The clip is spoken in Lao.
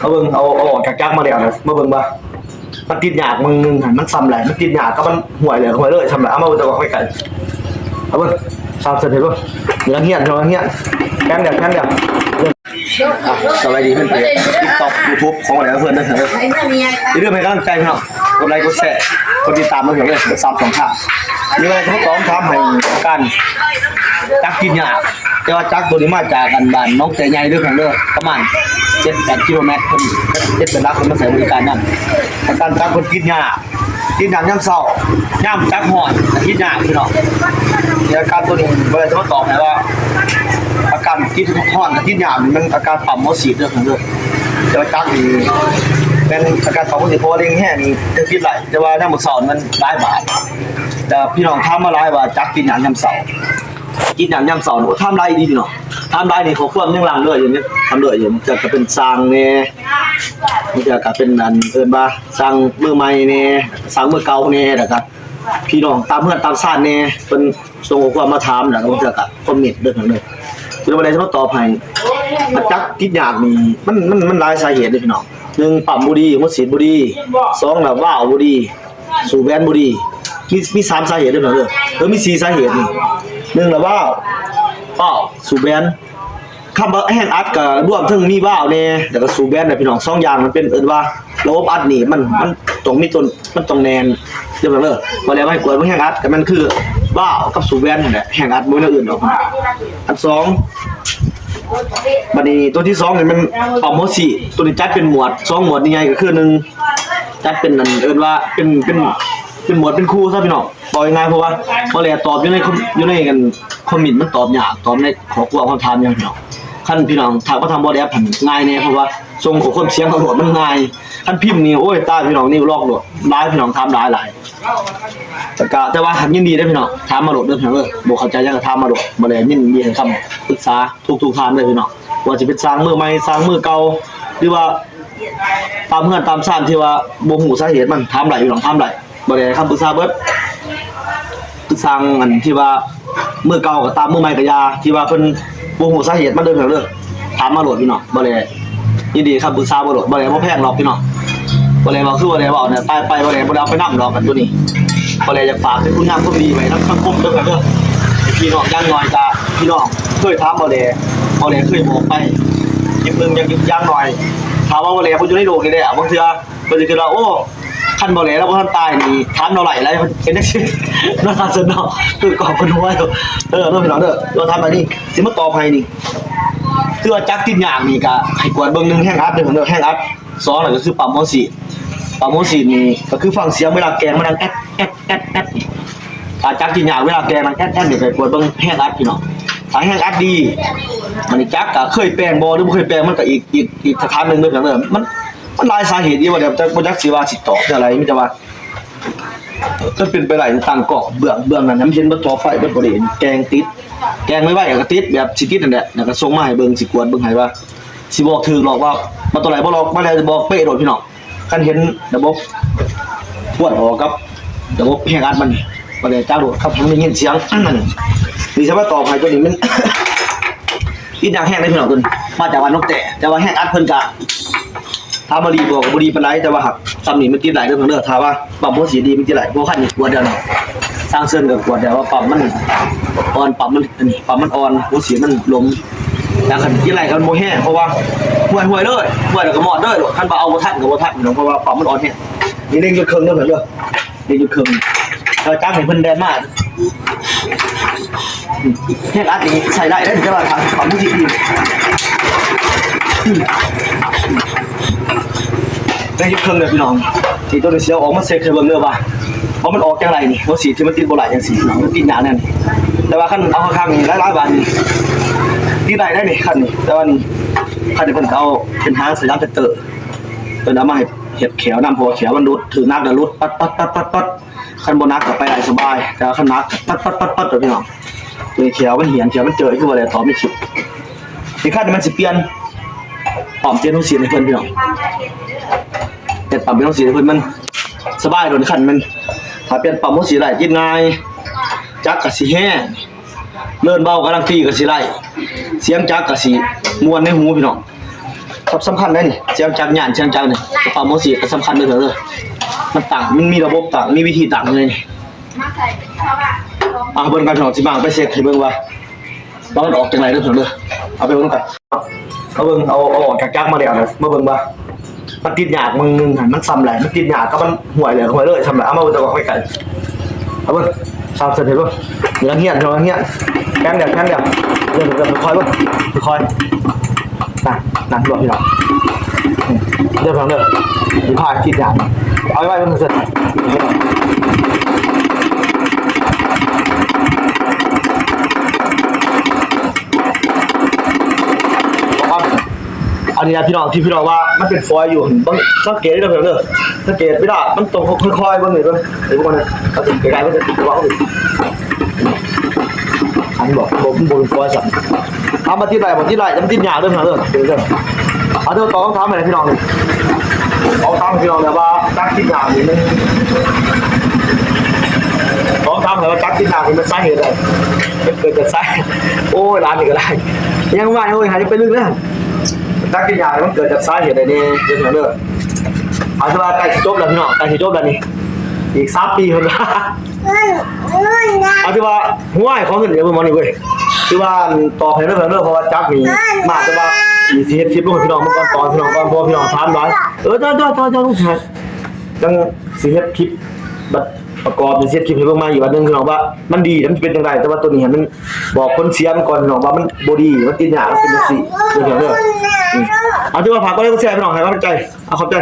ມາເບິ່ງ ເອົາ ເອົາອອກຈາກຈັກມາແລ້ວນະ ມາເບິ່ງວ່າມັນຕິດຍາກ ເບິ່ງ ມັນສ່ຳໃດ ມັນຕິດຍາກກັບມັນຫ່ວຍເລີຍ ຫ່ວຍເລີຍສ່ຳໃດ ເອົາມາເບິ່ງ ເຈົ້າຂອງໃກ້ໆ ເອົາເບິ່ງ ສາມເຊັນເຫັນບໍ່ ກຳລັງຮຽນ ກຳລັງຮຽນ ແຂນດຽວ ແຂນດຽວ. ອ່ະ ສະບາຍດີເພື່ອນເພຈ TikTok YouTube ຂອງແຫຼະເພື່ອນເດີ ຢ່າລືມໃຫ້ກຳລັງໃຈພີ່ນ້ອງ ກົດໄລກົດແຊ ກົດຕິດຕາມເດີ ສາມຊ່ອງທາງ. ມີອະໄລຈະມາຕອບຖາມໃຫ້ການຈັກກິນຫຍ້າ ແຕ່ວ່າຈັກໂຕນີ້ມາຈາກອັນບ້ານໜອງແຕໃຫຍ່ເດີພີ່ນ້ອງເດີ ປະມານເຈັດແປດກິໂລແມັດ ເພິ່ນເຮັດເປັນຫຼັກ ເພິ່ນມາໃຊ້ບໍລິການນຳ ການຈັກເພິ່ນກິນຫຍ້າ ກິນຫຍ້າຍາມເຊົ້າ ຍາມຈັກຮ້ອນ ກິນຫຍ້າພີ່ນ້ອງ. ແລ້ວການໂຕນີ້ບໍ່ໄດ້ຈະມາຕອບໃຫ້ວ່າ ອາການກິນຮ້ອນກັບກິນຫຍ້ານີ້ ມັນອາການປ້ຳຫົວສີດເດີພີ່ນ້ອງເດີ. ແຕ່ວ່າຈັກນີ້ແມ່ນອາການປ້ຳຫົວສີດ ເພາະວ່າເລັ່ງແຮງນີ້ ແຕ່ກິນໄດ້ ແຕ່ວ່າຍາມມື້ເຊົ້າມັນຫຼາຍບາດ. ແຕ່ພີ່ນ້ອງຖາມມາຫຼາຍວ່າ ຈັກກິນຫຍ້າຍາມເຊົ້າ ກິນຫຍ້າຍາມເຊົ້ານີ້ ໂອ້ ຖາມຫຼາຍອີ່ຫຼີພີ່ນ້ອງ ຖາມຫຼາຍນີ້ ຂໍ້ຄວາມຍັງຫຼັ່ງເລີຍຢູ່ນີ້ ທຳເລີຍຢູ່ ຈະເປັນຊ່າງແດ່ ບາງເທື່ອກະເປັນອັນເອີ້ນວ່າຊ່າງມືໃໝ່ແດ່ ຊ່າງມືເກົ່າແດ່ ແລ້ວກະພີ່ນ້ອງຕາມເຮືອນຕາມຊານແດ່ ເພິ່ນສົ່ງຂໍ້ຄວາມມາຖາມ ແລ້ວກະບາງເທື່ອກະຄອມເມັນເດີພີ່ນ້ອງເດີ ຈະບໍ່ໄດ້ຈະມາຕອບໃຫ້. ອັນຈັກກິນຫຍ້າຍາກນີ້ ມັນ ມັນ ມັນຫຼາຍສາເຫດເດີພີ່ນ້ອງ ໜຶ່ງ ປ້ຳບໍ່ດີ ຫົວສີດບໍ່ດີ ສອງ ລະວາວບໍ່ດີ ສູບແບນບໍ່ດີ ມີ ມີສາມສາເຫດເດີພີ່ນ້ອງເດີ ເອີ ມີສີ່ສາເຫດນີ້ ໜຶ່ງລະວາວ ວາວ ສູບແບນ ຄຳວ່າແຮງອັດກະລວມເຖິງມີວາວແດ່ ແລ້ວກະສູບແບນນະພີ່ນ້ອງ ສອງຢ່າງມັນເປັນເອີ້ນວ່າລະບົບອັດນີ້ ມັນ ມັນຕ້ອງມີຕົ້ນ ມັນຕ້ອງແໜ້ນເດີພີ່ນ້ອງເດີ. ບໍ່ແລ້ວໃຫ້ກວດເບິ່ງແຮງອັດກະແມ່ນຄືວາວກັບສູບແບນຫັ້ນແຫຼະ ແຮງອັດບໍ່ແມ່ນແນວອື່ນດອກ. ອັນສອງ ບາດນີ້ໂຕທີສອງນີ້ແມ່ນປ້ຳຫົວສີດ ໂຕນີ້ຈັດເປັນໝວດ ສອງໝວດໃຫຍ່ໆ ກະຄືໜຶ່ງ ຈັດເປັນອັນເອີ້ນວ່າເປັນ ເປັນ ເປັນໝວດເປັນຄູ່ຊະພີ່ນ້ອງ ເວົ້າງ່າຍໆ ເພາະວ່າບໍ່ແລ້ຕອບຢູ່ໃນຄອມ ຢູ່ໃນອັນຄອມເມັນມັນຕອບຍາກ ຕອບໃນຂໍ້ຄວາມຄຳຖາມຫຍັງພີ່ນ້ອງ. ຄັນພີ່ນ້ອງທັກມາທາງ WhatsApp ຫັ້ນງ່າຍແດ່ ເພາະວ່າສົ່ງຂໍ້ຄວາມສຽງມາໂລດມັນງ່າຍ ຄັນພິມນີ້ ໂອ້ຍ ຕາຍພີ່ນ້ອງ ນິ້ວລັອກໂລດ ຫຼາຍພີ່ນ້ອງຖາມຫຼາຍໆ. ແຕ່ກະ ແຕ່ວ່າຄັນຍິນດີເດີພີ່ນ້ອງ ຖາມມາໂລດເດີພີ່ນ້ອງເດີ ບໍ່ເຂົ້າໃຈຫຍັງກະຖາມມາໂລດ ບໍ່ແລ້ຍິນດີໃຫ້ຄຳປຶກສາທຸກໆທ່ານເດີພີ່ນ້ອງ ວ່າຊິເປັນຊ່າງມືໃໝ່ ຊ່າງມືເກົ່າ ຫຼືວ່າ ຕາມເຮືອນຕາມຊານທີ່ວ່າບໍ່ຮູ້ສາເຫດມັນ ຖາມໄດ້ພີ່ນ້ອງ ຖາມໄດ້ບໍ່ແລ້ຄຳປຶກສາເບິດ. ຄືຊ່າງອັນທີ່ວ່າມືເກົ່າກະຕາມ ມືໃໝ່ກະຢ່າ ທີ່ວ່າເພິ່ນບໍ່ຮູ້ສາເຫດມັນເດີພີ່ນ້ອງເດີ ຖາມມາໂລດພີ່ນ້ອງ ບໍ່ແລ້ຍິນດີຄຳປຶກສາມາໂລດ ບໍ່ແລ້ບໍ່ແພງດອກພີ່ນ້ອງ. ບໍ່ແລ້ເວົ້າຄືບໍ່ແລ້ເວົ້ານະ ຕາຍໄປບໍ່ແລ້ບໍ່ໄດ້ເອົາໄປນຳດອກ ອັນໂຕນີ້ບໍ່ແລ້ຢາກຝາກເປັນຄຸນງາມຄວາມດີໄວ້ນຳສັງຄົມເດີພີ່ນ້ອງເດີ ພີ່ນ້ອງ ຢ່າງໜ້ອຍກະພີ່ນ້ອງເຄີຍຖາມບໍ່ແລ້ ບໍ່ແລ້ເຄີຍບອກໄປ ຢ່າງໜຶ່ງ ຢ່າງ ຢ່າງໜ້ອຍ ຖ້າວ່າບໍ່ແລ້ບໍ່ຢູ່ໃນໂລກນີ້ແລ້ວ ບາງເທື່ອ ເພິ່ນຊິຄິດວ່າ ໂອ້ ຄັນບໍ່ແລ້ລາວບໍ່ທັນຕາຍນີ້ ຖາມລາວໄຫຼຫຼາຍ ເປັນຈັ່ງຊີ້ເນາະ ທ່ານເຊີນເນາະ ຄືກອບເພິ່ນຫົວຢູ່ ເອີ ເນາະພີ່ນ້ອງເດີ ລາວຖາມອັນນີ້ ຊິມາຕອບໃຫ້ນີ້ ຄືວ່າຈັກກິນຫຍ້າຍາກນີ້ ກະໃຫ້ກວດເບິ່ງ ໜຶ່ງ ແຮງອັດເດີ ແຮງອັດ ສອງ ລະກະຄືປ້ຳຫົວສີດ ປ້ຳຫົວສີດນີ້ ກະຄືຟັງສຽງເວລາແກງມັນດັງແອດ ແອດ ແອດ ແອດ ນີ້ ຖ້າຈັກກິນຫຍ້າຍາກ ເວລາແກງມັນແອດ ແອດ ນີ້ ກະກວດເບິ່ງແຮງອັດພີ່ນ້ອງ ຖ້າແຮງອັດດີ ບາດນີ້ຈັກກະເຄີຍແປງບໍ່ ຫຼືບໍ່ເຄີຍແປງ ມັນກະອີກ ອີກ ອີກສະຖານໜຶ່ງເດີພີ່ນ້ອງເດີ ມັນ ມັນຫຼາຍສາເຫດຢູ່ວ່າ ແຕ່ບໍ່ຈັກຊິວ່າຊິຕອບແນວໃດ ມີແຕ່ວ່າ ຄັນເປັນໄປໄດ້ຕັ້ງກ້ອງເບື້ອງ ເບື້ອງນັ້ນໃຫ້ມັນເຫັນເບິດທົ່ວໄປເບິດ ບໍ່ໄດ້ແກງຕິດ ແກງໄວໆກະຕິດ ແບບຊິຕິດຫັ້ນແຫຼະ ແລ້ວກະສົ່ງມາໃຫ້ເບິ່ງ ຊິກວດເບິ່ງໃຫ້ວ່າ ຊິບອກຖືກດອກວ່າ ວ່າໂຕໃດບໍ່ລອກ ບໍ່ໄດ້ບອກເປະໂລດພີ່ນ້ອງ. ຄັນເຫັນລະບົບພວດອອກກັບລະບົບແຮງອັດມັນ ບໍ່ໄດ້ຈັກໂລດ ຄັບ ໄດ້ຍິນສຽງ ນີ້ຊິມາຕອບໃຫ້ ໂຕນີ້ມັນ ຕິດຍາກແຮງເດ້ພີ່ນ້ອງ ເພິ່ນມາຈາກບ້ານນົກແຕ້ ແຕ່ວ່າແຮງອັດເພິ່ນກະ ຖາມວ່າດີບໍ່ ກະບໍ່ດີປານໃດ ແຕ່ວ່າຫາກຊ່ຳນີ້ມັນຕິດໄດ້ເດີພີ່ນ້ອງເດີ ຖ້າວ່າປ້ຳຫົວສີດດີມັນຕິດໄດ້ ເພາະຄັນນີ້ກວດແລ້ວນະ ຊ່າງເຊີນກະກວດແລ້ວວ່າປ້ຳມັນອ່ອນ ປ້ຳມັນອັນນີ້ ປ້ຳມັນອ່ອນ ຫົວສີດມັນຫຼົມ ແຕ່ຄັນຕິດໄດ້ກະມັນບໍ່ແຮງ ເພາະວ່າຫ່ວຍໆເລີຍ ຫ່ວຍແລ້ວກະມອດເລີຍ ຄັນວ່າເອົາບໍ່ທັນກະບໍ່ທັນພີ່ນ້ອງ ເພາະວ່າປ້ຳມັນອ່ອນແຮງ. ນີ້ເລັ່ງຈົນເຄິ່ງເດີເພິ່ນເດີ ເລັ່ງຈົນເຄິ່ງ ແລ້ວຈັກໃຫ້ເພິ່ນແລ່ນມາ ແຮງອັດນີ້ໃຊ້ໄດ້ເດ້ ແຕ່ວ່າຖ້າຄວາມຮູ້ສຶກດີ ເລັ່ງຈົນເຄິ່ງເດີພີ່ນ້ອງ ທີ່ໂຕນີ້ຊິເອົາອອກມາເຊັກໃຫ້ເບິ່ງເດີວ່າ ວ່າມັນອອກຈັ່ງໃດນີ້ ຫົວສີດທີ່ມັນຕິດບໍ່ໄດ້ຈັ່ງຊີ້ພີ່ນ້ອງ ມັນຕິດຍາກແນວນີ້ ແຕ່ວ່າຄັນເອົາຂ້າງໆນີ້ຫຼາຍໆບາດນີ້ ຕິດໄດ້ໄດ໋ນີ້ ຄັນນີ້ ແຕ່ວ່ານີ້ ຄັນນີ້ເພິ່ນກະເອົາເປັນຫາງສະຫຍາມແທັກເຕີ ເພິ່ນເອົາມາໃຫ້ ເຮັດແຂ້ວນຳ ເພາະວ່າແຂ້ວມັນຫຼຸດ ຖືກໜັກແລ້ວຫຼຸດ ປັດໆໆໆ ຄັນບໍ່ໜັກກະໄປໄດ້ສະບາຍ ແຕ່ວ່າຄັນໜັກກະປັດໆໆໆ ໂຕນີ້ພີ່ນ້ອງ ໂຕນີ້ແຂ້ວມັນຫ້ຽນ ແຂ້ວມັນເຈີ ຄືວ່າແຫຼະ ຕອບໃນຄລິບ ນີ້ຄັນນີ້ມັນຊິປ່ຽນປ້ຳ ປ່ຽນຫົວສີດໃຫ້ເພິ່ນພີ່ນ້ອງ ປ່ຽນປ້ຳ ປ່ຽນຫົວສີດໃຫ້ເພິ່ນ ມັນສະບາຍໂລດ ຄັນມັນ ຖ້າປ່ຽນປ້ຳຫົວສີດໄດ້ ຕິດງ່າຍ ຈັກກະຊິແຮງ ເລີນເບົາກາລັນຕີກະຊິໄດ້ ສຽງຈັກກະຊິມ່ວນໃນຫູພີ່ນ້ອງ. ສຳ ສຳຄັນເດ້ນີ້ ສຽງຈັກ ຍານສຽງຈັກນີ້ ກະເປົາໝໍສີກະສຳຄັນເດີເດີ ມັນຕັ້ງ ມັນມີລະບົບຕັ້ງ ມີວິທີຕັ້ງຢູ່ໃນນີ້. ອ່ະ ເບິ່ງກັນພີ່ນ້ອງ ຊິມາໄປເຊັກໃຫ້ເບິ່ງວ່າ ວ່າມັນອອກຈັ່ງໃດເດີພີ່ນ້ອງເດີ ເອົາໄປເບິ່ງນຳກັນ. ມາເບິ່ງ ເອົາ ເອົາອອກຈາກຈັກມາແລ້ວນະ ມາເບິ່ງວ່າ ມັນຕິດຍາກ ເບິ່ງໜຶ່ງຫັ້ນ ມັນຊ່ຳໃດ ມັນຕິດຍາກກັບມັນຫ່ວຍແລ້ວ ຫ່ວຍເລີຍຊ່ຳໃດ ເອົາມາເບິ່ງແຕ່ວ່າໃກ້ໆ ເອົາເບິ່ງ ຊ່ຳເສັດເຫັນບໍ່ ກຳລັງຮຽນ ກຳລັງຮຽນ ແຂນດຽວ ແຂນດຽວ ເດີ ຄ່ອຍໆເບິ່ງ ຄ່ອຍໆ ນັ້ນ ນັ້ນ ເດີພີ່ນ້ອງ ເດີພີ່ນ້ອງເດີ ຊິພາກິນຢາ ເອົາໄວ້ເບິ່ງເສີດ ອັນນີ້ນະພີ່ນ້ອງ ທີ່ພີ່ນ້ອງວ່າມັນເປັນຟອຍຢູ່ ເບິ່ງ ສັງເກດເດີພີ່ນ້ອງເດີ ສັງເກດເວລາມັນຕ້ອງຄ່ອຍໆເບິ່ງນີ້ເບິ່ງ ເຫັນບໍ່ ເອົາໃກ້ໆ ມັນຈະຕິດວ່າ ອັນນີ້ບໍ່ ບໍ່ ບໍ່ເປັນຟອຍຊ້ຳ ເອົາມາຕິດໄວ້ ບໍ່ຕິດໄວ້ ມັນຕິດຍາກເດີພີ່ນ້ອງເດີ ເດີ ເອົາ ເດີ ຕອບຄຳຖາມໃຫ້ພີ່ນ້ອງນີ້ ຕອບຄຳຖາມພີ່ນ້ອງແບບວ່າຈັກຕິດຍາກນີ້ ມັນ ຕອບຄຳຖາມໃຫ້ວ່າຈັກຕິດຍາກນີ້ ມັນສາເຫດໃດ ມັນເກີດຈາກສາ ໂອ້ຍ ຫຼານນີ້ກໍໄດ້ ຍັງວ່າ ໂອ້ຍ ຫາຢ່າໄປລຶກເດີ ຈັກຕິດຍາກນີ້ ມັນເກີດຈາກສາເຫດໃດແດ່ ເດີພີ່ນ້ອງເດີ ເອົາ ຖືວ່າໃກ້ຊິຈົບແລ້ວພີ່ນ້ອງ ໃກ້ຊິຈົບແລ້ວນີ້ ອີກສາມປີເພິ່ນວ່າ ເອົາ ຖືວ່າ ໂອ້ຍ ຂໍເງິນເດີເບິ່ງໝໍນີ້ເວີຍ ຖືວ່າ ອັນ ຕອບໃຫ້ເດີເດີ ເພາະວ່າຈັກນີ້ ມາແຕ່ວ່າ ຊິເຮັດຄລິບລົງໃຫ້ພີ່ນ້ອງເບິ່ງກ່ອນ ຕອນພີ່ນ້ອງກ່ອນ ເພາະວ່າພີ່ນ້ອງຖາມຫຼາຍ ເອີ ເຈົ້າ ເຈົ້າ ເຈົ້າ ເຈົ້າ ເຈົ້າ ຕ້ອງໃຫ້ ຈັ່ງຊິເຮັດຄລິບ ບັດປະກອບ ຊິເຮັດຄລິບໃຫ້ເບິ່ງໃໝ່ອີກບາດໜຶ່ງພີ່ນ້ອງວ່າ ມັນດີ ມັນຊິເປັນຈັ່ງໃດ ແຕ່ວ່າໂຕນີ້ຫັ້ນ ມັນບອກຜົນເສຍມັນກ່ອນພີ່ນ້ອງວ່າ ມັນບໍ່ດີ ມັນກິນຍາກ ມັນເປັນຈັ່ງຊີ້ ເດີພີ່ນ້ອງເດີ ອືມ ເອົາ ຖືວ່າຝາກກົດໄລກົດແຊໃຫ້ພີ່ນ້ອງ ໃຫ້ກຳລັງໃຈ ເອົາ ຂອບໃຈ.